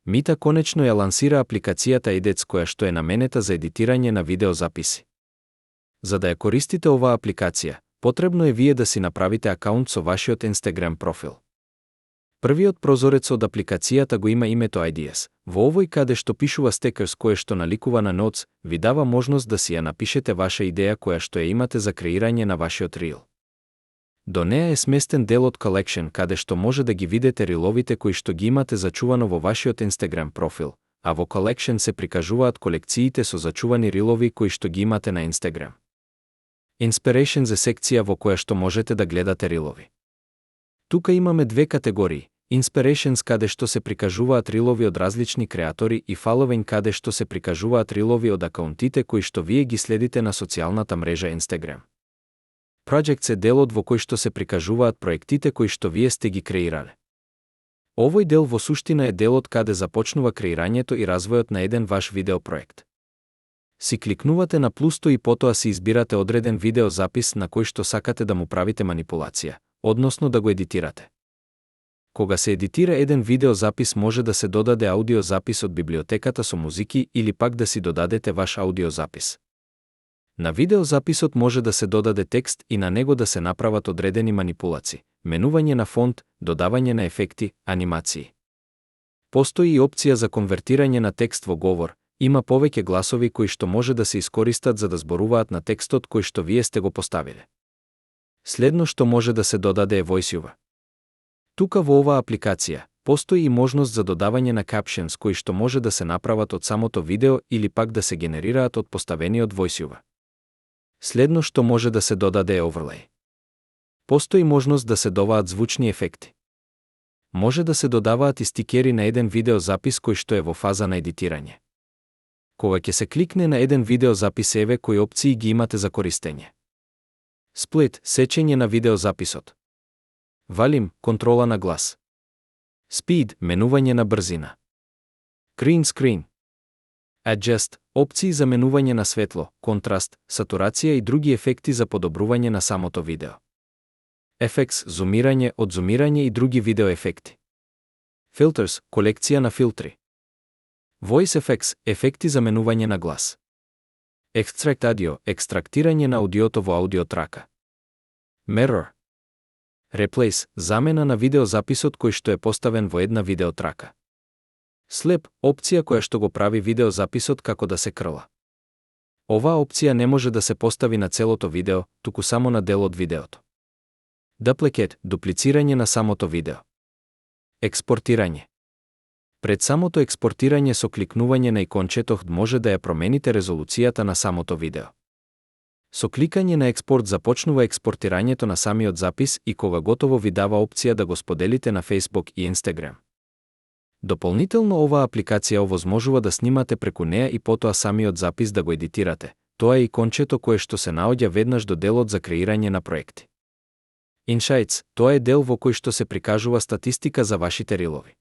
Мита конечно ја лансира апликацијата Edits која што е наменета за едитирање на видеозаписи. За да ја користите оваа апликација, потребно е вие да си направите акаунт со вашиот Instagram профил. Првиот прозорец од апликацијата го има името Ideas. Во овој каде што пишува Stickers кое што наликува на Notes, ви дава можност да си ја напишете ваша идеја која што ја имате за креирање на вашиот рил. До неа е сместен дел од Collection каде што може да ги видите риловите кои што ги имате зачувано во вашиот Instagram профил, а во Collection се прикажуваат колекциите со зачувани рилови кои што ги имате на Instagram. Inspirations е секција во која што можете да гледате рилови. Тука имаме две категории: Inspirations каде што се прикажуваат рилови од различни креатори и Following каде што се прикажуваат рилови од акаунтите кои што вие ги следите на социјалната мрежа Instagram. Projects е делот во кој што се прикажуваат проектите кои што вие сте ги креирале. Овој дел во суштина е делот каде започнува креирањето и развојот на еден ваш видеопроект. Си кликнувате на плусто и потоа си избирате одреден видеозапис на кој што сакате да му правите манипулација, односно да го едитирате. Кога се едитира еден видеозапис може да се додаде аудиозапис од библиотеката со музики или пак да си додадете ваш аудиозапис. На видеозаписот може да се додаде текст и на него да се направат одредени манипулации, менување на фонт, додавање на ефекти, анимации. Постои и опција за конвертирање на текст во говор, има повеќе гласови кои што може да се искористат за да зборуваат на текстот кој што вие сте го поставиле. Следно што може да се додаде е voiceover. Тука во оваа апликација постои и можност за додавање на captions кои што може да се направат од самото видео или пак да се генерираат од поставениот voiceover. Следно што може да се додаде е overlay. Постои можност да се добават звучни ефекти. Може да се додаваат и стикери на еден видеозапис кој што е во фаза на едитирање. Кога ќе се кликне на еден видеозапис еве кои опции ги имате за користење. Split, сечење на видеозаписот. Volume, контрола на глас. Speed, менување на брзина. Green screen. Adjust, опции за менување на светло, контраст, сатурација и други ефекти за подобрување на самото видео. Effects, зумирање, одзумирање и други видеоефекти. Filters, колекција на филтри. Voice effects, ефекти за менување на глас. Extract audio, екстрактирање на аудиото во аудиотрака. Mirror. Replace, замена на видеозаписот кој што е поставен во една видеотрака. Slip, опција која што го прави видеозаписот како да се крла. Оваа опција не може да се постави на целото видео, туку само на дел од видеото. Duplicate, дуплицирање на самото видео. Експортирање. Пред самото експортирање со кликнување на икончето може да ја промените резолуцијата на самото видео. Со кликање на експорт започнува експортирањето на самиот запис и кога готово ви дава опција да го споделите на Facebook и Instagram. Дополнително оваа апликација овозможува да снимате преку неа и потоа самиот запис да го едитирате. Тоа е икончето кое што се наоѓа веднаш до делот за креирање на проекти. Insights, тоа е дел во кој што се прикажува статистика за вашите рилови.